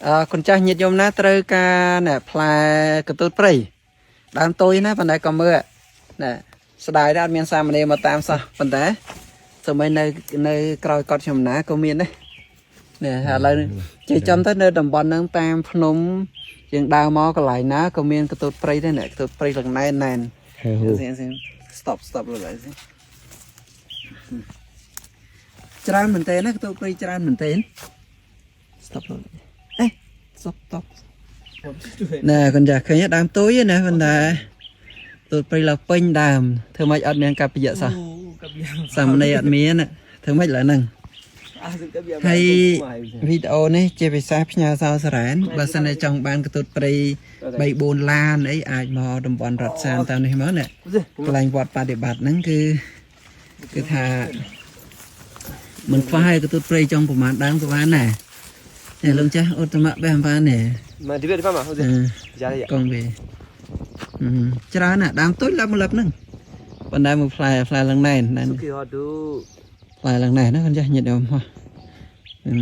អឺគុណចាស់ញាតិញោមណាត្រូវការណែផ្លែកន្ទូតព្រៃដើមតូចណាប៉ុន្តែក៏មើលណែស្ដាយដែរអត់មានសាមណេរមកតាមសោះប៉ុន្តែសូម្បីនៅនៅក្រោយកត់ខ្ញុំណាក៏មានដែរនេះឥឡូវនេះជិះចំទៅនៅតំបន់ហ្នឹងតាមភ្នំយើងដើរមកកន្លែងណាក៏មានកន្ទូតព្រៃដែរណែកន្ទូតព្រៃលងណែនណែន ហេហូ Stop, stop លើឡើយច្រើនមែនតើណាកន្ទូតព្រៃច្រើនមែនតើ Stop លើអេ stop, stop ណែកូនចាស់ឃើញទេដើមទួយណាប៉ុន្តែទូតព្រៃឡើងពេញដើមធ្វើម៉េចអត់មានកាពយៈសោះសាមណេរអត់មានណាធ្វើម៉េចឡើយហ្នឹងហើយវីដេអូនេះជាពិសេសផ្ញើសោសរ៉ែនបើសិនជាចង់បានកន្ទូតព្រៃ3 4ឡានអីអាចមកតំបន់រត់សានតាមនេះមកណាកន្លែងវត្តបដិបត្តិហ្នឹងគឺគឺថាមិនខ្វះឲ្យកន្ទូតព្រៃចង់ប្រហែលដើមក៏បានដែរនេះលោកចាស់ឧត្តមៈបេះបាននេះ မဒီဘက်ဒီဘက်မှာဟုတ်တယ်ကြားရရ កងវាអឺច្រើនណាស់ដើមទូចឡាប់មកឡាប់ហ្នឹងប៉ុន្តែមួយផ្លែផ្លែឡើងណែនណែន សុខីហត់ឌូ ផ្លែឡើងណែនណាកូនចាស់ញាតិញោមហោះអឺ